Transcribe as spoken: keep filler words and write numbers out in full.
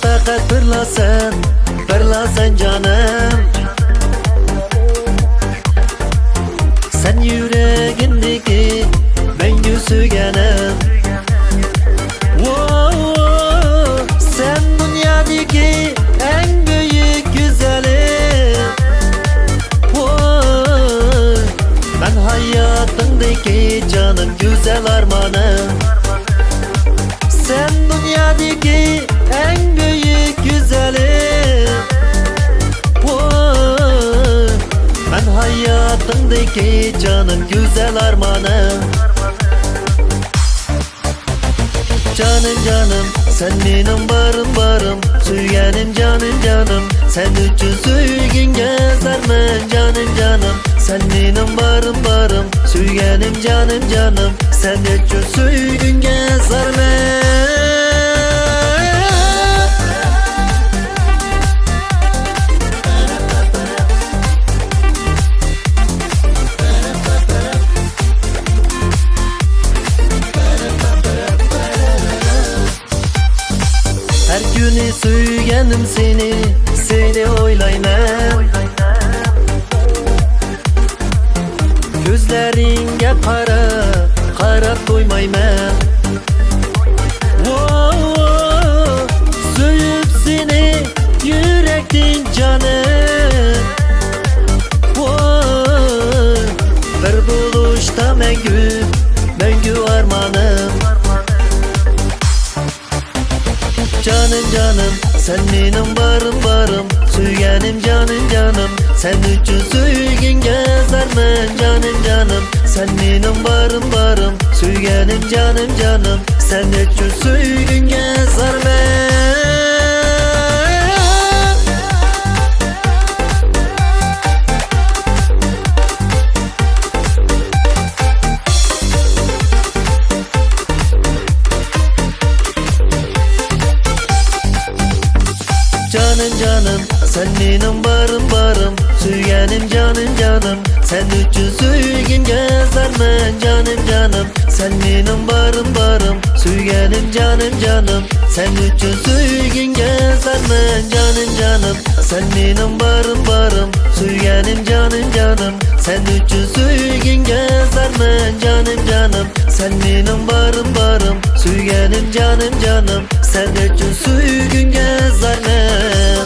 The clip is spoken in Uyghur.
پەقەت بىرلا سەن، بىرلا سەن جانىم. سەن يۈرىكىمدىكى مەڭگۈ سۆيگىنىم. ۋو، سەن دۇنيادىكى ئەڭ بۈيۈك گۈزەلىم. ۋو، مەن ھاياتىڭدىكى جانىم گۈزەل ئارمانىم. سەن دۇنيادىكى ئەڭ بۈيۈك گۈزەلىم. ۋوي، مەن ھاياتىڭدىكى جانىم گۈزەل ئارمانىم. جانىم، جانىم، سەن مېنىڭ بارىم، بارىم، سۆيگەنىم، جانىم، جانىم. سەن ئۈچۈن سۆيگۈڭگە زارمەن، جانىم، جانىم. سەن مېنىڭ بارىم، بارىم، سۆيگەنىم، جانىم، جانىم. سەن ئۈچۈن سۆيگۈڭگە زارمەن. ھەر كۈنى سۆيگەنىم سېنى، سېنى ئويلايمەن. كۆزلىرىڭگە قاراپ، قاراپ تويمايمەن. ۋو، سۆيۈپ سېنى يۈرەكتىن جانىم. ۋو، بىر بولۇشتا مەڭگۈ، مەڭگۈ ئارمانىم. جانىم، جانىم، سەن مېنىڭ بارىم، بارىم، سۆيگەنىم، جانىم، جانىم. سەن ئۈچۈن سۆيگۈڭگە زارمەن، جانىم، جانىم. سەن مېنىڭ بارىم، بارىم، سۆيگەنىم، جانىم، جانىم. سەن ئۈچۈن سۆيگۈڭگە زارمەن. جانىم، جانىم، سەن مېنىڭ بارىم، بارىم، سۆيگەنىم، جانىم، جانىم. سەن ئۈچۈن سۆيگۈڭگە زارمەن، جانىم، جانىم. سەن مېنىڭ بارىم، بارىم، سۆيگەنىم، جانىم، جانىم. سەن ئۈچۈن سۆيگۈڭگە زارمەن، جانىم، جانىم. سەن مېنىڭ بارىم، بارىم، سۆيگەنىم، جانىم، جانىم. سەن ئۈچۈن سۆيگۈڭگە زارمەن، جانىم، جانىم. سەن مېنىڭ بارىم، بارىم، سۆيگەنىم، جانىم، جانىم. سەن ئۈچۈن سۆيگۈڭگە زارمەن.